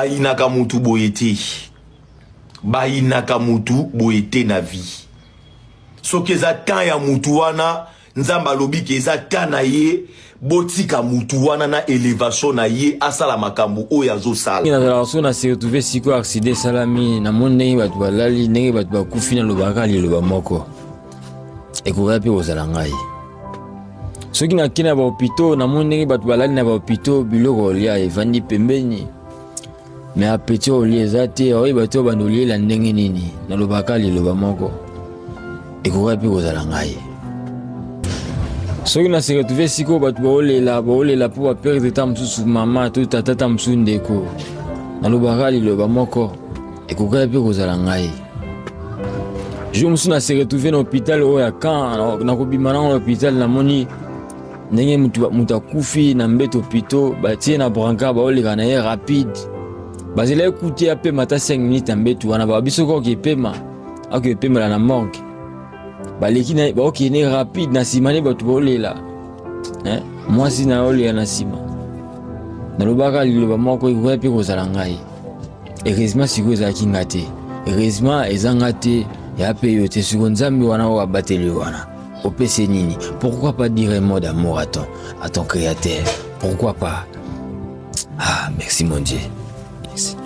Bayinaka mutu boye te. Bayinaka mutu boye te na vie. Soki eza temps ya mutu wana, Nzambe alobi ke eza temps na ye, botika mutu wana na elevation na ye asala makambo oyo azosala. Nazalaka so na se retrouve sikoyo accident esalami, namoni ndenge bato balali, ndenge bato bakufi, nalobaka liloba moko, ekokaki mpe kozala ngai. Soki nakei na bahopito, namoni ndenge bato balali na bahopito, biloko olia evandi pembeni, me apeti olia eza te, oyeba te obanda oliela ndenge nini. Nalobaka liloba moko, ekokaki mpe kozala ngai. Soki na se retrouve sikoyo bato baolela baolela mpo baperdre ta mosusu mama to tata ta mosusu ndeko, nalobaka liloba moko, ekokaki mpe kozala ngai. Jour mosusu na se retrouve na hôpital oyo ya camp, nakobima nango na hôpital, namoni ndenge moto akufi na mbeto hôpitaux, batie na brancard, baoleka na ye rapide, bazela ekuti ye apema ata 5 minutes na mbeto wana, baba biso kaka epema, akoki epemela na morgue, baleki na baokende rapide na nsima nde bato baolela, eh? Mwasi na olela na nsima. Nalobaka liloba moko, ekoki mpe kozala ngai. Heureusement sikoyo ezalaki nga te, heureusement eza nga te, ya mpe yo te. Sikoyo Nzambe wana oyo abateli yo wana, opesi nini? Pourquoi pas dire un mot d'amour à ton créateur? Pourquoi pas? Ah, merci mon Dieu, merci.